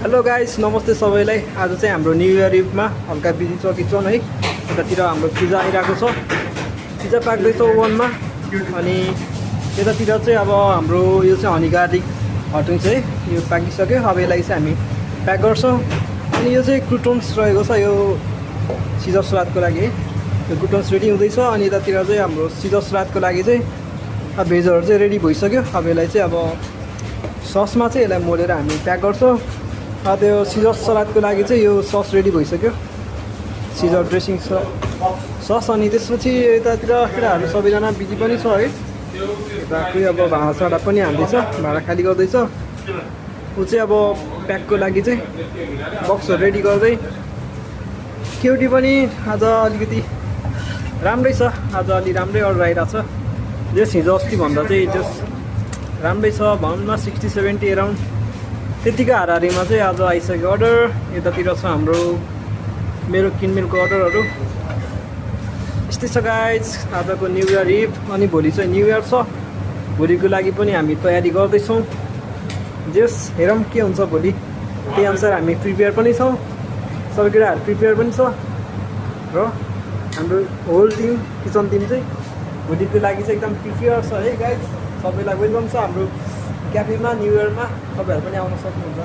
Hello guys, नमस्ते सबैलाई। आज चाहिँ हाम्रो न्यू इयर इभमा हल्का बिजी छौँ है। यतातिर हाम्रो पिज्जा आइरहेको छ, पिज्जा पाक्दैछ ओभनमा। अनि यतातिर चाहिँ अब हाम्रो यो चाहिँ हनी गार्लिक हटिङ चाहिँ यो पाकिसक्यो। अब यसलाई चाहिँ हामी प्याक गर्छौँ। अनि यो चाहिँ क्रुटोन्स रहेको छ, यो सिजर सलादको लागि है। यो क्रुटोन्स रेडी हुँदैछ। अनि यतातिर चाहिँ हाम्रो सिजर सलादको लागि चाहिँ अब भेजहरू चाहिँ रेडी भइसक्यो। अब यसलाई चाहिँ अब ससमा चाहिँ यसलाई मोलेर हामी प्याक गर्छौँ। त्यो सिजर सलादको लागि चाहिँ यो सस रेडी भइसक्यो, सिजर ड्रेसिङ सस। अनि त्यसपछि यतातिर केटाहरू सबैजना बिजी पनि छ है। यता कोही अब भाँडासाँडा पनि हाल्दैछ, भाँडा खाली गर्दैछ। ऊ चाहिँ अब प्याकको लागि चाहिँ बक्सहरू रेडी गर्दै। केटी पनि आज अलिकति राम्रै छ, आज अलि राम्रै अर्डर आइरहेको छ। जस हिजो अस्ति भन्दा चाहिँ जस राम्रै छ भनौँ न, 60-70 एराउन्ड त्यतिकै हाराहारीमा चाहिँ आज आइसक्यो अर्डर। यतातिर छ हाम्रो मेरो किनमेलको अर्डरहरू। यस्तै छ गाइज आजको न्यु इयर इभ। अनि भोलि चाहिँ न्यु इयर छ, भोलिको लागि पनि हामी तयारी गर्दैछौँ। जस हेरौँ के हुन्छ भोलि, त्यही अनुसार हामी प्रिपेयर पनि छौँ। सबै केटाहरू प्रिपेयर पनि छ र हाम्रो होल टिम, किचन टिम चाहिँ भोलिको लागि चाहिँ एकदम प्रिपेयर छ है गाइज। सबैलाई वेलकम छ हाम्रो क्याफेमा न्यु इयरमा। तपाईँहरू पनि आउन सक्नुहुन्छ।